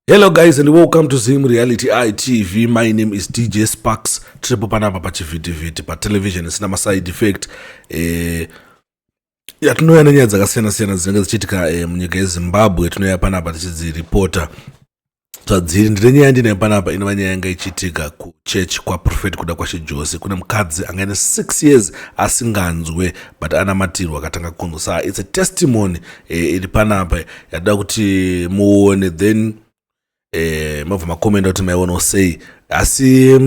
Hello guys and welcome to Zim Reality ITV. My name is DJ Sparks. Tiripo panapa pachivhitivhiti patelevision isina maside effect. Yatinouya nenyaya dzakasiyana siyana dzinenge dzichiitika munyika yeZimbabwe. Tinouya panapa tichidziripota zvadziri. Ndine nyaya ndinayo panapa, inova nyaya yanga ichiitika kuchechi kwaProphet Kudakwashe Jose. Kune mukadzi anga ine 6 years asinganzwe, but anamatirwa akatanga kunzwa. Saka it's a testimony iri panapa yatoda kuti muone, then mabva makomenda kuti maionawo sei. Asi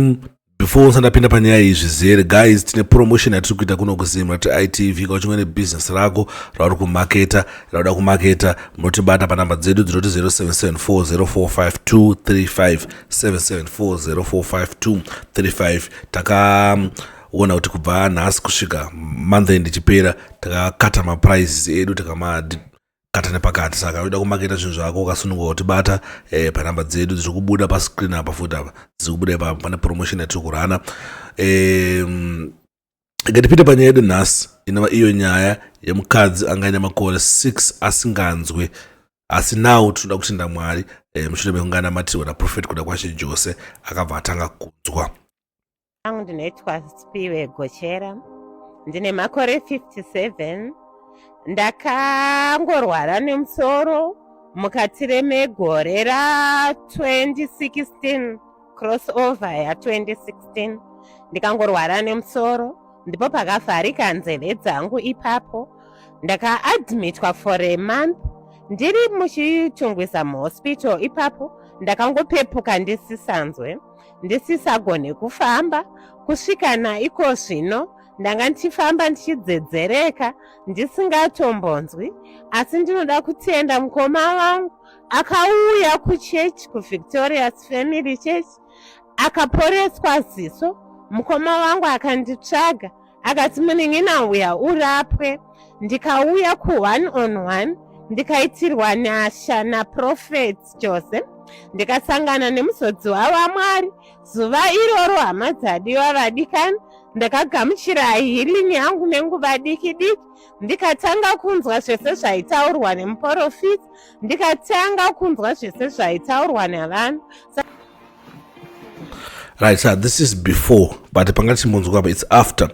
before usandapinda panyaya iyi zvizere, guys, tine promotion yatiri kuita kuno kuZim Reality ITV. Kana uchinge nebusiness rako rauri kumaketa, rauda kumaketa, munotibata panhamba dzedu dzinoti 0774045235, 774045235. Takaona kuti kubva nhasi kusvika month end ichipera, takakata maprices edu, takamakata nepakati. Saka uida kumaketa zvinhu zvako ukasununguka kutibata panhamba dzedu dziri kubuda pascreen apa. Futi apa dziri kubuda ipapo, pane promotion yatiri kurana. Ngatipinde panyaya yedu nhasi, inova iyo nyaya yemukadzi anga aine makore 6 asinganzwe, asi now tinoda kutenda Mwari, mushure mekunge anamatirwa naProphet Kudakwashe Jose, akabva atanga kunzwa. Angu ndinoitwa Spiwe Gochera, ndine makore 57. Ndakangorwara nemusoro mukati remegore ra2016, crossover ya2016. Ndikangorwara nemusoro, ndipo pakavharika nzeve dzangu ipapo. Ndakaadmitwa for a month ndiri muChitungwiza muhospital ipapo. Ndakangopepuka ndisisanzwe, ndisisagone kufamba. Kusvika naiko zvino ndanga ndichifamba ndichidzedzereka, ndisingatombonzwi. Asi ndinoda kutenda mukoma vangu akauya kuchechi, kuVictorious Family Church, akaporeswa ziso. Mukoma wangu akanditsvaga akati, "Munin'ina, uya urapwe." Ndikauya ku1 on 1, ndikaitirwa nyasha naProphet Jose, ndikasangana nemuzodziwa waMwari zuva iroro. Hama dzadiwa, vadikani, ndakagamuchira healing yangu nenguva diki diki. Ndikatanga kunzwa zvese zvaitaurwa nemuprofita, ndikatanga kunzwa zvese zvaitaurwa navanhu. Right, so this is before, but panga tichimbonzwa apa, it's after.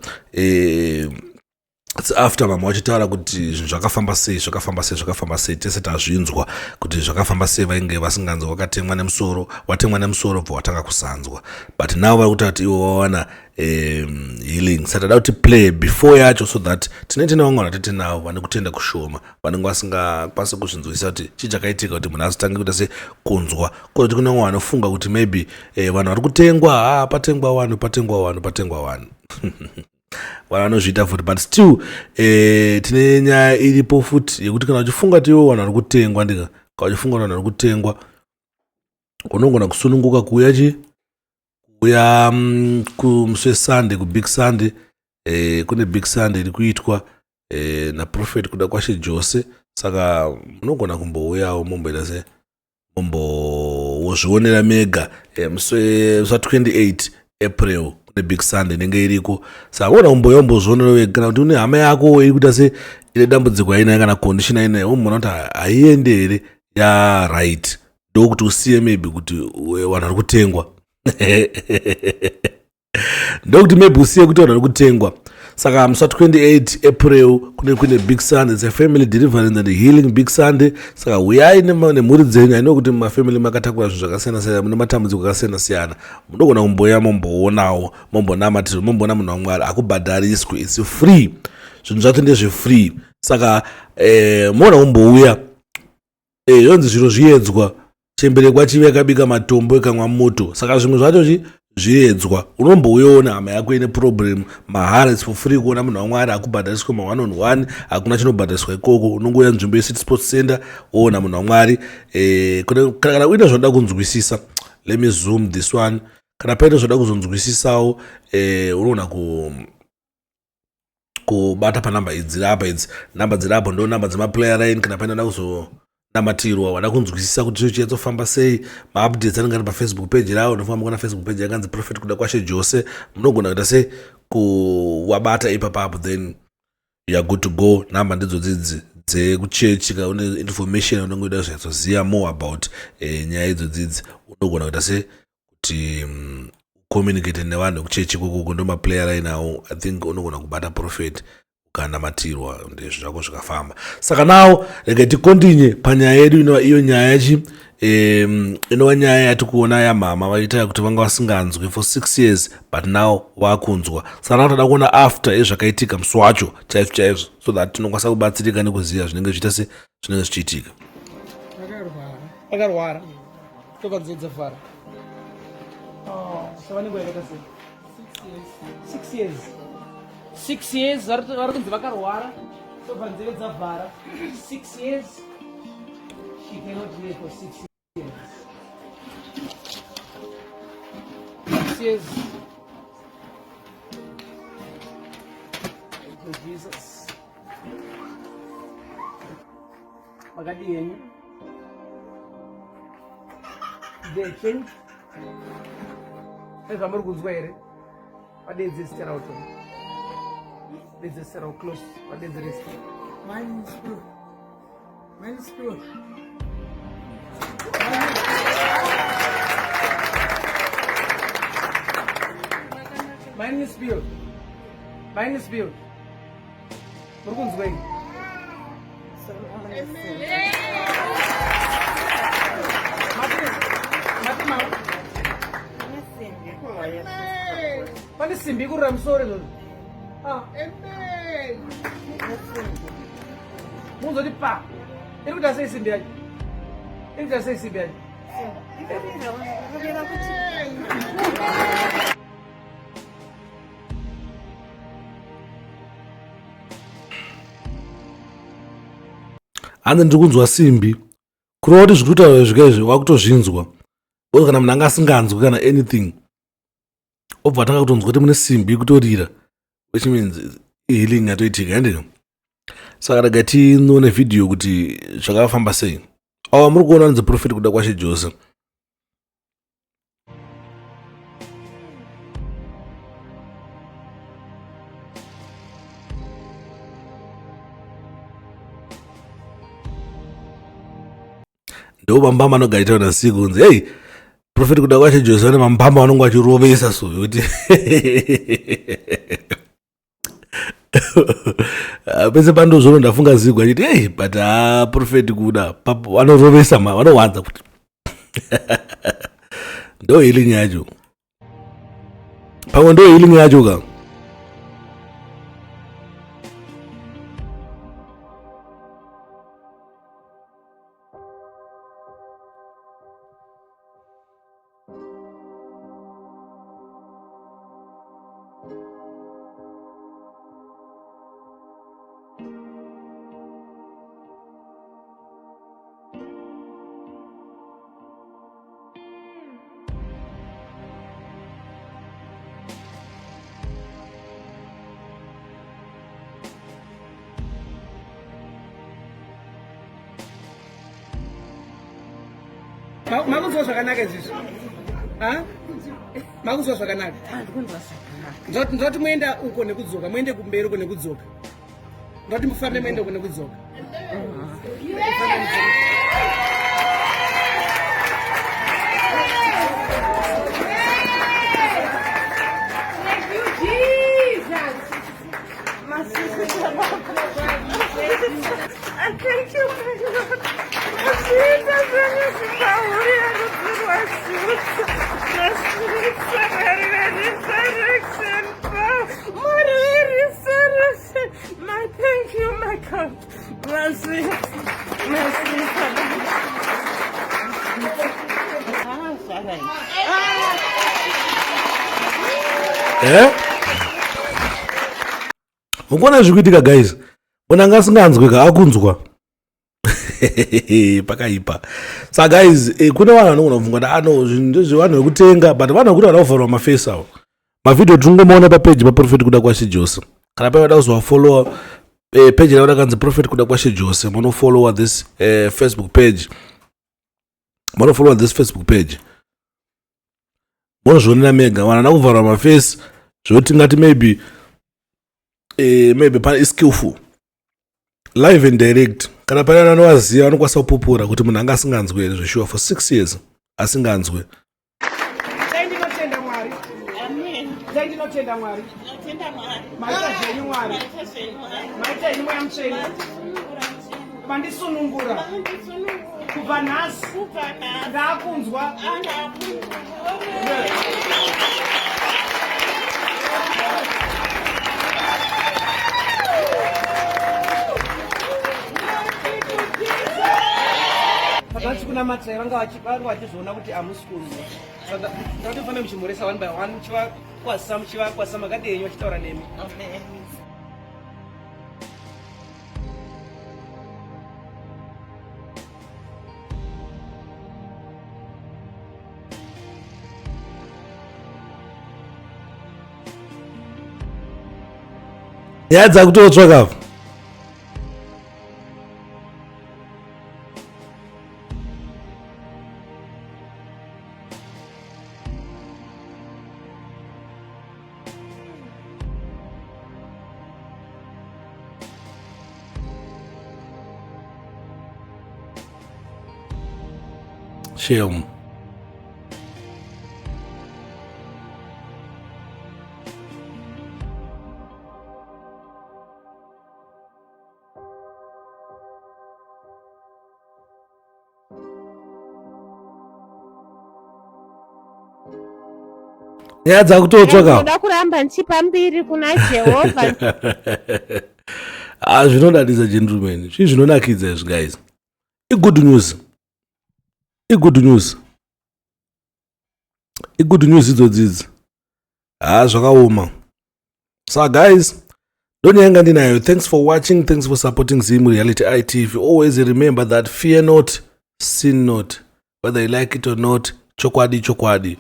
It's after mama vachitaura kuti zvinhu zvakafamba sei, zvakafamba sei, zvakafamba sei. Tese tazvinzwa kuti zvakafamba sei. Vainge vasinganzwa, vakatemwa nemusoro, watemwa nemusoro, bva watanga kusanzwa. But now vari kutaura kuti ivo vawana healing. Saka tada kuti play before yacho so that tine vamwe vanhu vatete navo vane kutenda kushoma, vanenge vasingakwanisi kuzvinzwisisa kuti chii chakaitika kuti munhu azotange kuita se kunzwa. Kozoti kune vamwe vanofunga kuti maybe vanhu vari kutengwa. Ha, patengwa vanhu, patengwa vanhu, patengwa vanhu, vanhu vanozviita futi. But still tine nyaya iripo futi yekuti kana uchifunga kuti iwo vanhu vari kutengwa, ndika kana uchifunga kuti vanhu vari kutengwa, unogona kusununguka kuuya chi kuuya kumusi weSunday, kuBig Sunday. Kune Big Sunday iri kuitwa naProphet Kudakwashe Jose. Saka munogona kumbouyawo, mumboita se mumbozvionera mega. Musi wa28 April kune Big Sunday inenge iriko. Saka uona kumbouya umbozvionera wega. Kana kuti une hama yako iri kuita se ine dambudziko ainayo kana condition ainayo, umboona kuti haiendi here yaright, ndokuti usiye maybe kuti vanhu vari kutengwa, ndokuti maybe usiye kuti vanhu vari kutengwa. Saka musi wa28 April kune Big Sunday. It's a family deliverance and healing Big Sunday. Saka uyai nemhuri dzenyu. Aino kuti mumafamily makatakura zvinhu zvakasiyana siyana, mune matambudziko akasiyana siyana, munogona kumboya, momboonawo, mombonamatiro, momboona munhu waMwari. Hakubhadhariswi, it's free. Zvinhu zvacho ndezvefree. Saka mogona kumbouya. Yonzi zviro zviedzwa, chembere kwachive yakabika matombo ikamwa moto. Saka zvimwe zvacho chi zviedzwa. Unombouyawo hama yako ine problem, mahara, it's for free. Kuona munhu waMwari hakubhadhariswa, ma1 on 1, hakuna chinobhadhariswa ikoko. Unongouya nzvimbo yeCity Sports Center, woona munhu waMwari. Kana uine zvanoda kunzwisisa, let me zoom this one. Kana paine zvoda kuzonzwisisawo, unoona kubata panhamba idzi dziri apa. Idzi nhamba dziri apo ndo nhamba dzemaprayer line. Kana paine da kuzonamatirwa, wada kunzwisisa kuti chio chiyatsofamba sei, maupdates anenge ari paFacebook page ravo. Unofamba kuna Facebook page yakanzi Prophet Kudakwashe Jose. Munogona kuita se kuwabata ipapapo, then you are good to go. Nhamba ndidzo dzidzi. dzekuchechi ka une information unenge uida kuzonyatsoziva more about eh, nyaya idzodzidzi unogona kuita se kuti mm, communicate nevanhu vekuchechi ikokoko ndomaplayer ainawo i think unogona kubata prophet ukanamatirwa ndizvo zvako zvikafamba saka now rega tikontinye panyaya yedu inova iyo nyaya yachi um, inova nyaya yati kuona yamama vaita kuti vanga vasinganzwi for six years but now vakunzwa saka now toda kuona after ezvakaitika musi wacho chaizvo chaizvo so that tinokwanisa kubatsirika nekuziva zvinenge zvichiita se zvinenge zvichiitika akarwara tobva nzeve dzavhara oh, sava nenguva yakaita sei six years six years vari kunzi vakarwara tobva nzeve dzavhara six years she cannot hear for six years six years Thank you, Jesus. Makadii henyu? The change? Nezvamuri kunzwa here? Vadeedze zita ravo tone. Deedze zita ravo close. Vadeedze resta. Mine is blue. Mine is blue. Mine is blue. Mine is blue. Muri kunzwei? Pane simbi ikurira musoro izvozvo. Ah. Munzoti pa. Iri kuita sei simbi yacho? Iri kuita sei simbi yacho? Hanzi ndiri kunzwa simbi kureva kuti zviri kutaura zvika izvi wakutozvinzwa because kana munhu anga asinganzwi kana anything obva atanga kutonzwa kuti mune simbi kutorira which means healing yatoitika handika saka rega tione vhidhiyo kuti zvakafamba sei awa muri kuona anonzi profet kuda kwashe jose ndo mambamba anogara itaura nasiku kunzi hei profeti kuda kwacho jose vane mambamba vanonge vachirovesa so kuti Ah, pese pandozvono ndafunga zigo achiti ei but ha ah, profeti kuda vanorovesa ma vanowanza kuti ndo healing yacho pamwe ndo healing yacho ka Makunzwa zvakanaka izvizvi? Makunzwa zvakanaka? Ndoti muenda uko nekudzoka, muende kumberi uko nekudzoka. Ndoti mufambe muende uko nekudzoka. Thank you, My thank you, my God. Mercy. Mercy. Eh? Mukuona zviri kuitika guys. Munhu anga asinganzwi ka akunzwa. Pakaipa. Sa guys, eh, kune vanhu vanogona kufunga kuti ano ah, zvinhu ndezvevanhu vekutenga but vanhu vekuti vada kuvharwa mafesi avo. Mavhidhiyo tinongomaona papeji paProphet Kuda Kwashe Jose. Kana paivada kuzovafollowa eh, page ravo rakanzi Prophet Kuda Kwashe Jose, munofollowa this eh, Facebook page. Munofollowa this Facebook page. Munozvionera mega vanhu vada kuvharwa mafesi zvekuti tingati maybe eh, maybe pane skillful. Live and direct. Kana pane vanovaziva vanokwanisa kupupura kuti munhu anga asinganzwi here zveshuwa for 6 years asinganzwi. Dai ndinotenda Mwari. Amen. Dai ndinotenda Mwari. Ndinotenda Mwari. Maita zvenyu Mwari. Maita zvenyu Mwari. Maita henyu Mweya Mutsvene. Mandisunungura mutsvene. Mandisunungura. Mandisunungura. Kubva nhasi Kubva nhasi. ndakunzwa. Andakunzwa. Saka tikunamatai vanga vachizoona kuti hamusi kunzwa. Saka ndakatofanira muchimhoresa one by one muchivakwazisa muchivakwazisa makadii henyu vachitaura nemi. Amen. Nyaya dzakutotsva kava. Shame. Nyaya dzakutotsva ka. Ndinoda kuramba ndichipa mbiri kuna Jehovha. Ah, zvinodadisa gentlemen. Zvii zvinonakidza izvi guys. I-good news. I-good news. I-good news idzodzi idzi. Ah, zvakaoma. So guys, ndonyaya yanga ndinayo. Thanks for watching. Thanks for supporting Zim Reality ITV. Always remember that fear not, sin not. Whether you like it or not, chokwadi chokwadi.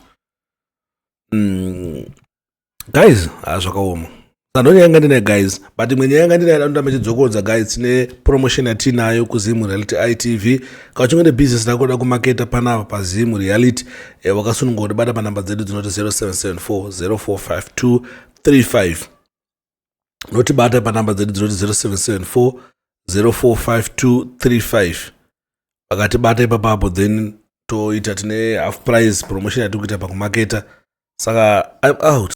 Guys, ah, zvakaoma. Sandonyaya yanga ndinayo guys, but imwe nyaya yanga ndinayo ndanoda machidzokodza guys, tine promotion yatinayo kuZim Reality ITV. Kana uchinge nebusiness rako uda kumaketa panapa paZim Reality, wakasununguka kutibata panhamba dzedu dzinoti 0774 0452 35. Unotibata panhamba dzedu dzinoti 0774 0452 35. Vakatibata ipapapo then toita tine half price promotion yatiri kuita pakumaketa. Saka I'm out.